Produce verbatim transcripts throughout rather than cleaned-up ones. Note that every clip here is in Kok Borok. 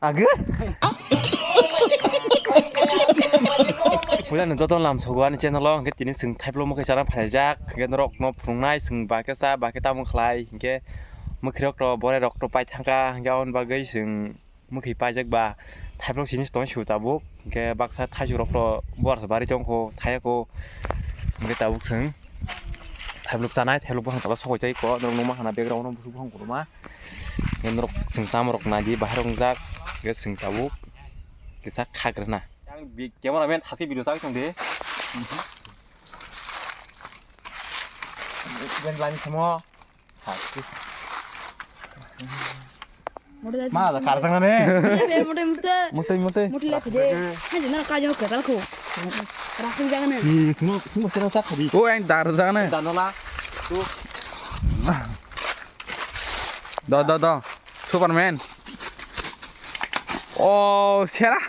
Age? Puila no joto lam sogo ani channel o, hwnkhe tini chwng thaiplo mwkhwi chana phaijak, hwnkhe norok no phunuknai chwng bahai khe cha, bahai khe tamo khlai, hwnkhe mwkhwi rok to, borai rok to pai thangkha, hwnkhe aboni bagwi chwng mwkhwi paijak ba thaiplo sini tong su tabuk, hwnkhe baksa thaichuk rok to buar bari tongkho, thayakho, hwnkhe tabuk chwng thaiplo chanai, thaiplo buphang tola sokoi tei kho, norok nukma khana background o buphang kotorma. Norok chwng chamorok nai di, bahai rok wngjak, hwnkhe chwng tabuk kisa khagrana. Yang bi-, camera man thaske video chagwi tong di. Yang lami samo. Thaske. Ma da karjak nane. Mutui, mutui. Mutui, mutui. Mutui la khide. Hai na ka jong ka ko. Rakhung jagane. Ni, thungno, thungno kena sak khadi. O, ang dar jagane. Danola. Tu. Da, da, da. Superman. Oh, sera.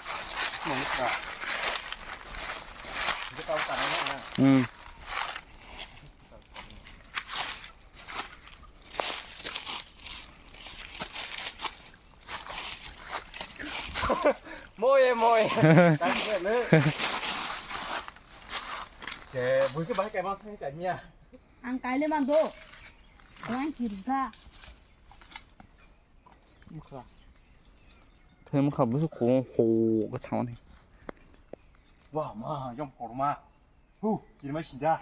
Hmm. Moye, moye. Buike bahai kaima thang kaimia. Ang kaile mando. Ang kirga. Thai mokha busu ko ko ka thangni. Wah, ma, yom korma. Hu, kirma sinja.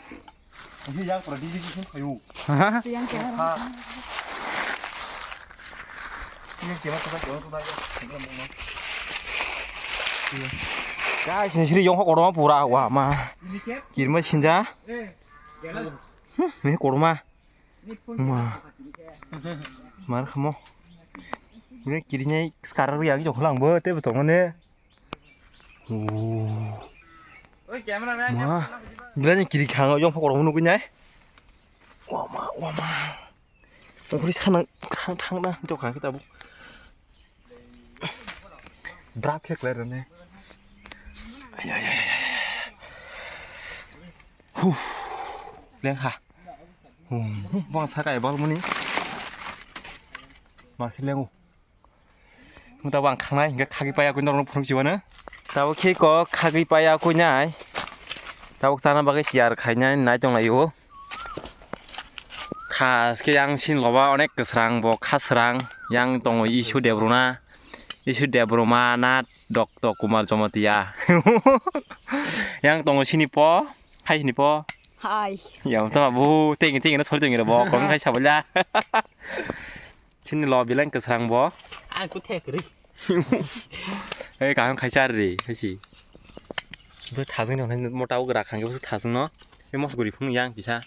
Ini yang pura di di sun kayu. Yang kira. Ha. Ini kira kita kira kita ya. Guys, ini sini yong korma pura wah ma. Ini kep. Kirma sinja. Eh, jalan. Hmm, ini korma. Ma. Mar khamo. Bini kirinai karar ya gitu lang bo te betongo ne. Oh. Oi, camera man. Ma. Bilani kiri khang yong phokoro hunu kunyai. Wama, wama. Ungkuri sana khang thang na to khang kita bu. Brak khe kler ne. Ay, ay, ay, ay. Huh. Leng ha. Hmm. Bang sa kai bal muni. Mar khe lengu. Muta bang khangnai hingke khagwi paya kwi norok phunuk chiwano. Tabuk khe ko khagwi paya kwi nai. Tabuk chana bagwi tiyar khainai nai tong laio. Kha ke yang sin loba onek kwsrang bo kha srang yang tongo isu debruna. Isu debruma na Dokto Kumar Jamatia. Yang tongo sini po, hai sini po. Hai. Ya, tama bu, tengi tengi na sori tengi bo, kong hai sabala. Sini lo bilang kwsrang bo. Ang kuthe kri. Eh, kaham khai char ri, khai si. Bo thajung ni mota ugra khang bo thajung no. Be mos guri phung yang kisa.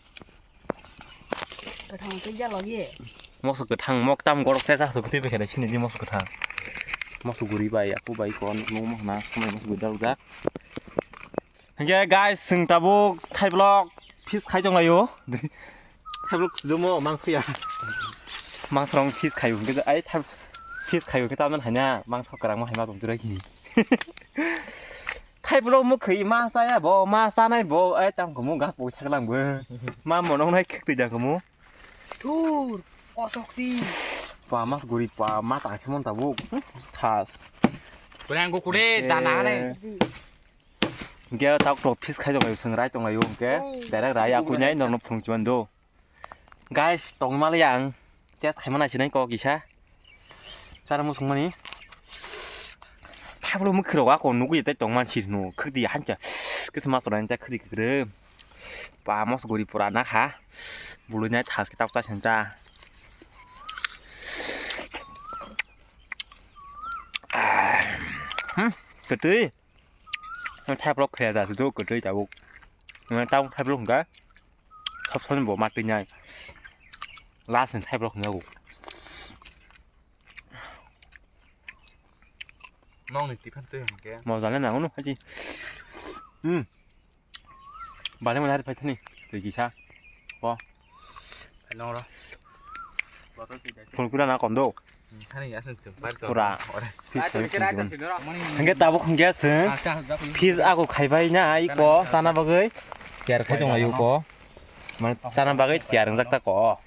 Kwthang tei jalo ye. Mosok kwthang mok tam gorok se sa sokti be khere sini di mosok kwthang. Mosok guri bai aku bai kon no mo na kumai mosok guri dalga. Hingke guys, sing tabuk thai vlog fish khai tong layo. Thai vlog sudo mo mangso ya. Mangso rong fish khayo hingke ai thai fish khayo ke taman hanya mangso kwrang mo hai ma tong turai kini. Thai vlog mo khui ma saya bo ma sanai bo ai tam ko mo ga po thak lang bo. Ma monong nai khik twi jang ko mo. Thur, kosok si. Pa mas guri pa ma ta khemon ta bu. Thas. Kurang go kure dana ne. Ge tak to fish khai tong sing rai tong layo ke. Direct rai aku nyai norno phung chuan do. Guys, tong mali ang. Test khai mana sinai ko kisa. Chara musung mani. Thai vlog mo khiro ga ko nugui tei tong man sir no. Khidi hancha. Kis mas ran ta khidi kre. Pa mos guri pura na kha. Bulu nyai thas kitab ta senta. Hmm, ketui. Thai vlog khaya da tu ketui tabuk. Tabuk thai vlog ga. Sab soni bo ma twi nai. Last ni thai vlog ga. Nong ni tipan twi hwn ke. Mo jale na unu haji. Hmm. Bale mo lari paithani. Twi kisa. Bo. Nong ro. Botol twi dai. Phone kura na kondo. Thani ya sung sung pai to. Pura. Ore. Hingke tabuk hingke sung. Fish ako khaibai na ai ko sana bagwi. Tiar khai tong ayu ko. Mane sana bagwi tiar wngjak ta ko.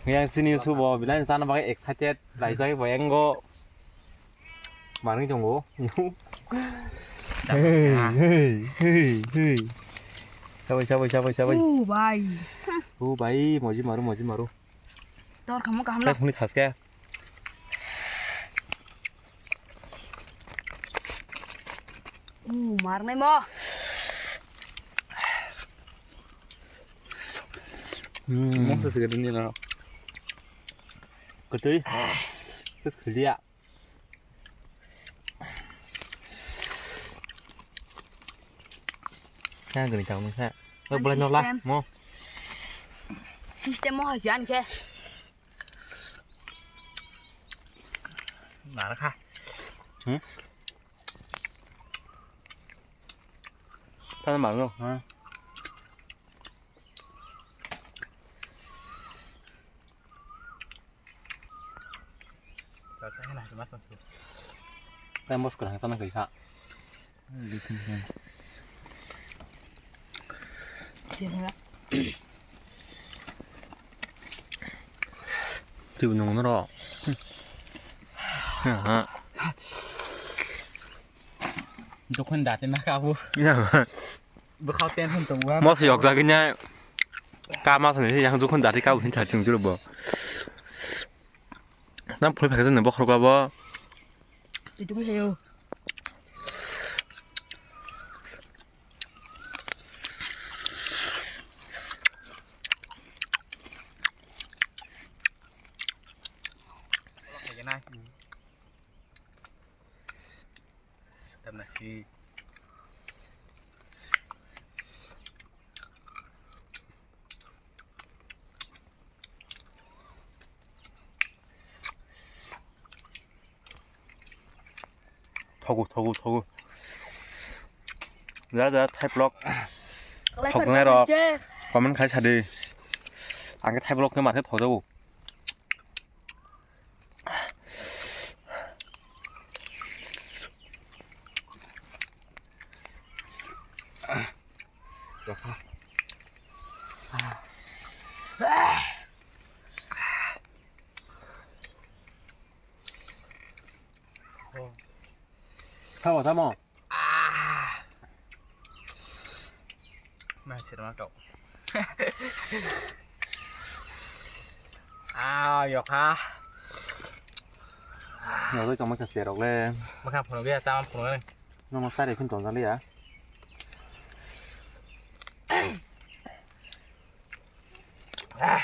Yang sini subo bilai sana bagwi excited. Laijak bo engo. Manwi tongo. Hey, hey, hey, hey. Sabai, sabai, sabai, sabai. Oh, bhai. Oh, bhai, moji maru, moji maru. Tor khamu kaham na. Phuni thaske. Oh, marnai mo. Hmm. Moksa siga dini na. Ketui. Terus kerja. Kha gani tang kha. Oi, bolai nola. Mo. System mo hajan khe. Nara kha. Hmm? Tha mar no. Ha. Tei mosok kwrang sana kha. Twi nung no ro. Ha. Jokhon dati ma kabu. Ya. Bwkhao tension tongo. Mos yok jagwi nya. Ka mas ni yang jokhon dati kabu hin cha chwng juro bo. Nang phunui phai khe nang bokhorok abo. Twi tungwi sayo. Tamna si. Thogo, thogo, thogo. Ja, ja, thai vlog. Thok nai rok. Comment khai sadi. Ang khe thai vlog khe ma khe thok jago. Tamo, tamo. Ah. Masih ada matok. Ah, yok ha. Yok, itu kamu kasih rok le. Makan phunuk ya, tama phunuk ni. Nama sari pun tonton ya. Ah.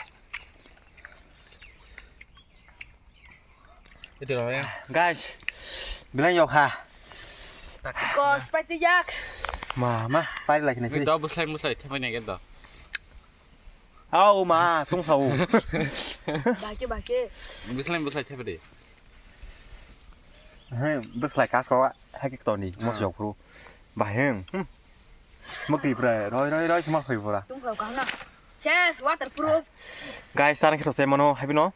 Guys, belai yok ha. Ko Sprite jak. Ma, ma, pai lagi nasi. Ini double slide muslide, tapi ni gitu. Au ma, tung sau. Bake, bake. Muslide, muslide, tapi deh. He, bwslai kas ko, hake toni, mos yok phuru. Baheng. Hmm. Mukti prai, roi, roi, roi, sima khoi pura. Tungkhlao kaham na. Ses, waterproof. Guys, sana khe se mano, habi no.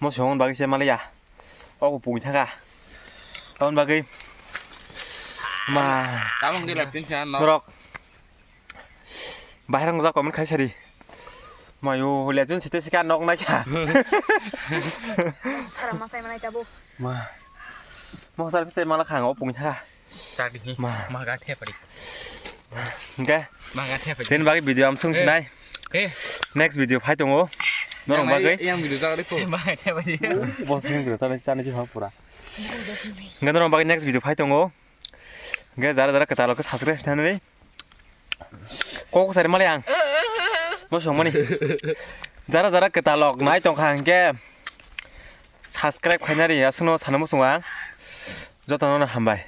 Mos yok bagwi se malaya. Ogo pung thaka. Ton bagwi. Ma. Tamang gila pin sa no. Norok. Bahai rang jak comment khai sari. Mayo, hole jun site sika nok nai kha. Sara masai manai tabo. Ma. Mo sar pite mala khang o pung tha. Chak di. Ma. Ma ga the pari. Hingke. Ma ga the pari. Den bagi video am sung sinai. Eh. Next video phai tongo. Norong bagwi. Yang video jak di ko. Ma ga the pari. Bos ni video chana chana ji ha pura. Hingke norong bagwi next video phai tongo. Hingke jara jara kwtal rok khe subscribe khainani kok sari mali ang. Bo songmani. Jara jara kwtal rok nai tongkha hingke subscribe khainari aswkno sana muchungo ang. Jotono no hambai.